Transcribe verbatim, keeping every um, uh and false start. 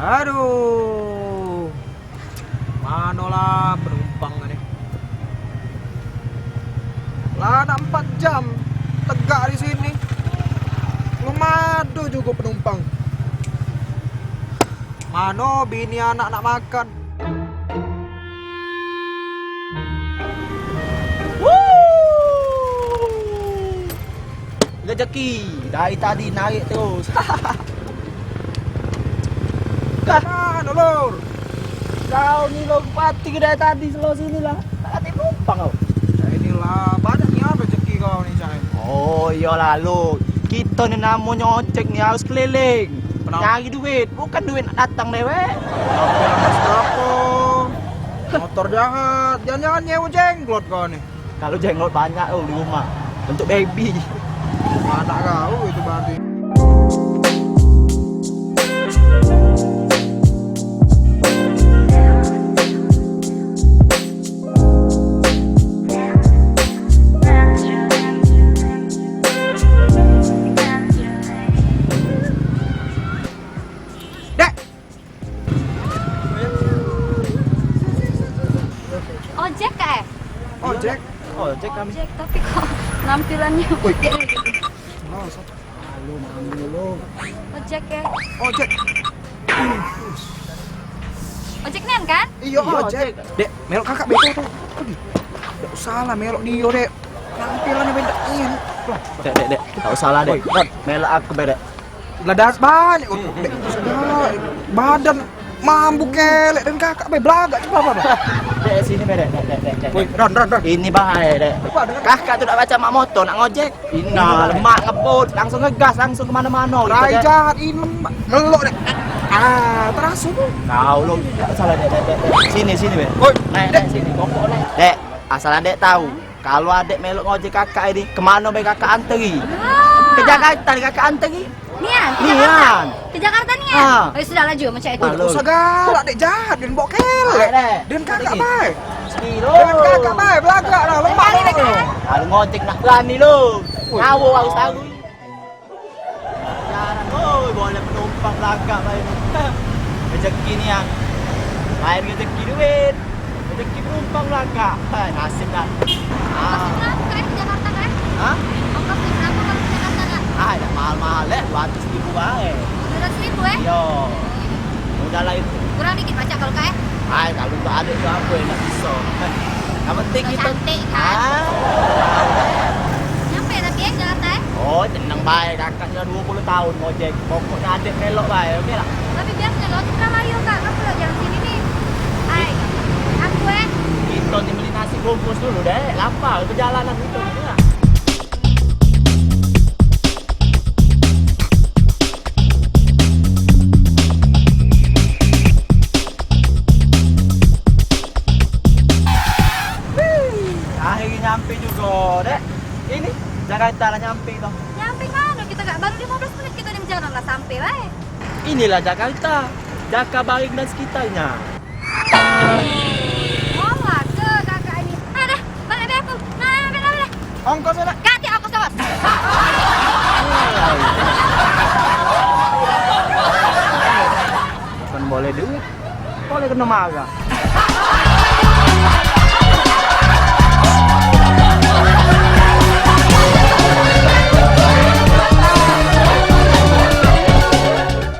Aduh. Manolah penumpang ni. Lah nak empat jam tegak di sini. Belum ado jugo penumpang. Mano bini anak nak makan. Wuh. Rezeki dari tadi narik terus. Dah. Mano, Lur? Kau ni, Lur, pati dari tadi selo sini lah. Tak katek numpang kau. Ya inilah, banyak nian rezeki kau ni, Cai. Oh, iyolah, Lur. Kito ni namonyo ojek ni harus keliling. Kenapa? Nyari duit, bukan duit nak datang dewek. Kenapa, Mas? Kenapa? Motor jahat, jangan-jangan nyewa jenglot kau ni. Kalu jenglot banyak tu di rumah. Bentuk baby. Anak kau itu berarti. Dek. Ojek kah, eh? Ojek. Ojek kami. Ojek, tapi kok penampilannya? Woi. Malu, malu. Ojek ya? Ojek. Ojek nian kan? Iyo, ojek. Dek, melok kakak beto tu. Pergi. Dak usah lah melok dio, Dek. Penampilannya beda nian. Dek, dek, dek. Dak usah lah, Dek. Woi, Ron. Melok aku be, Dek. Lah dah banyak, Dek. Sudah, badan mambu kelek dan kakak be belagak tu apa, apa? Dek, sini be, Dek, Dek, Dek, Dek. Woi, Ron, Ron, Ron. Ini bahaya, Dek. Apa dengan kakak tu dak pacak mak motor, nak ngojek. Ina, lemak ngebut, langsung ngegas, langsung kemano-mano. Rai jahat, ini melok, Dek. Ah, terasa tu. Kau lo, salah, Dek, Dek, Dek, Dek. Sini, sini be. Woi, naik, Dek. Naik sini, pokok naik. Dek, asal adek tahu. Kalu adek melok ngojek kakak ini, kemano be kakak anteri? Ke Jakarta ni kakak anteri? Nian, ke Jakarta? Nian. Ke Jakarta nian? Ah. Oh, ya sudah lah, Jo, macam itu. Dak usah galak, dek jahat, dan bawa kelek. Dek. Dan kakak bae. Sekilo. Dan kakak bae, belagak lah, lemak banget lo. Kalu ngojek nak berani lo. Woi. Tahu harus tahu. Jarang, oi, boleh penumpang belagak bae ni. Rezeki nian. Lain rezeki duit, rezeki penumpang belagak. Hai, nasib dah. Ah. Ongkos berapa, Kak, ke Jakarta, Kak? Hah? Ongkos berapa kalau ke Jakarta, Kak? Ah, dak mahal-mahal, eh, dua ratus ribu bae. Dua ratus ribu, eh? Iyo. Mudah lah itu. Kurang dikit pacak kalau, Kak, eh? Ai, kalu dak ado tu apo yang nak biso. Yang penting kito cantik, kan? Ah. Nyampe tapi, eh, Jakarta, eh? Oh, tenang bae, kakak sudah dua puluh tahun ngojek. Pokoknyo adek melok bae, oke lah? Tapi biasonyo lo sudah layu, Kak. Ngapo lo jalan sini ni? Ai, aku, eh. Kito ni beli nasi bungkus dulu, Dek. Lapar, perjalanan kito ni, yo. Akhirnyo nyampe jugo, Dek. Ini, Jakarta lah nyampe, toh. Nyampe mano? Kito gak baru limo belas menit kito ni bejalan lah sampe bae. Inilah Jakarta, Jakabaring dan sekitarnya. Olah ke kakak ini. Nah, dah, balik be aku. Nah, balik, balik. Ongkos, Dek. Ganti ongkos, ongkos. Bukan boleh duit, boleh kena marah.